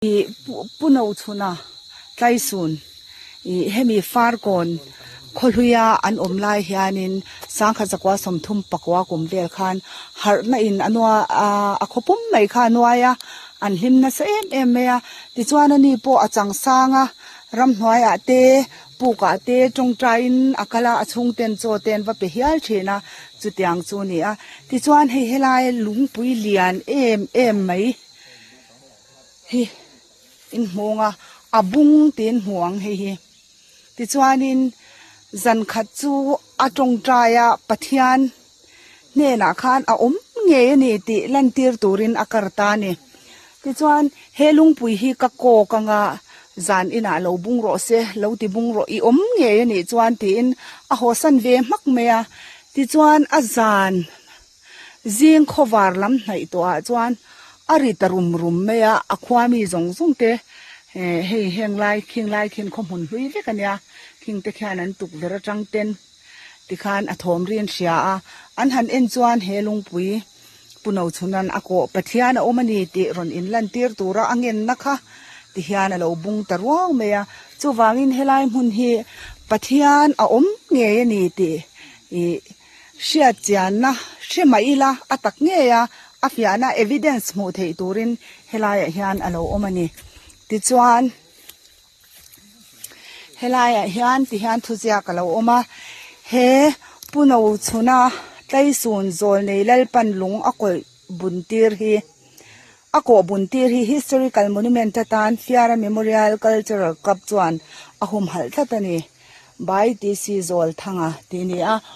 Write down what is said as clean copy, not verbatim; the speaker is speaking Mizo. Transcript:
Ih pu Nochhuna Tlaisun ih hemi Farkawn khawhluia an awm lai hianin sangkhat zakua 34 kum vel khan harhna in a nua ah a khaw pum mai kha a nuai a, an hlim nasa em em mai a. Tichuan ani pawh a chang sang a, ramhnuaiah te pukah te tawngtaiin a kal a, a chhungten chaw te an va pe hial thin a, chutiang chu a ni a. Tichuan hei helai lungpui lian em em mai. Hi in hmawng a a bung tih in hmu ang hei hi tichuanin zan khat chu a tawngtai a Pathian hnenah khan a awm ngei a ni tih lantir turin a kar ta a ni tichuan he lungpui hi ka kawk anga zan inah lo bung rawh se lo ti bung rawh i awm ngei a nih chuan tiin a hawsan ve hmak mai a tichuan a zan. Zing khawvar lam hnaih tawhah chuan a ri ta rum rum mai a, a khua mi zawng zawng te eh hei heng lai khing lai khin khaw hmun hlui vek a nia, khing te khian an tukverh atang ten tikhan a thawm ri an hria a, an han en chuan he lungpui Pu Nochhunan a kawh Pathian a awm a ni tih rawn inlantir tura a ngenna kha tihian a lo bung ta ruau mai a, chuvangin helai hmun hi Pathian a awm ngei a ni tih ih. Hriat chianna hre mah ila a tak ngei a, a fiahna evidence hmuh theih turin helaiah hian a lo awm a ni. Tichuan helaiah hian tihian thuziak a lo awm a, he Pu Nochhuna Tlaisun Zawlnei Lalpan lung a kawlh bun tir hi a kawh bun tir hi Historical Monument atan Fiara Memorial Cultural Club chuan a humhalh tlat a ni. By TC Zawlthanga tih a ni a.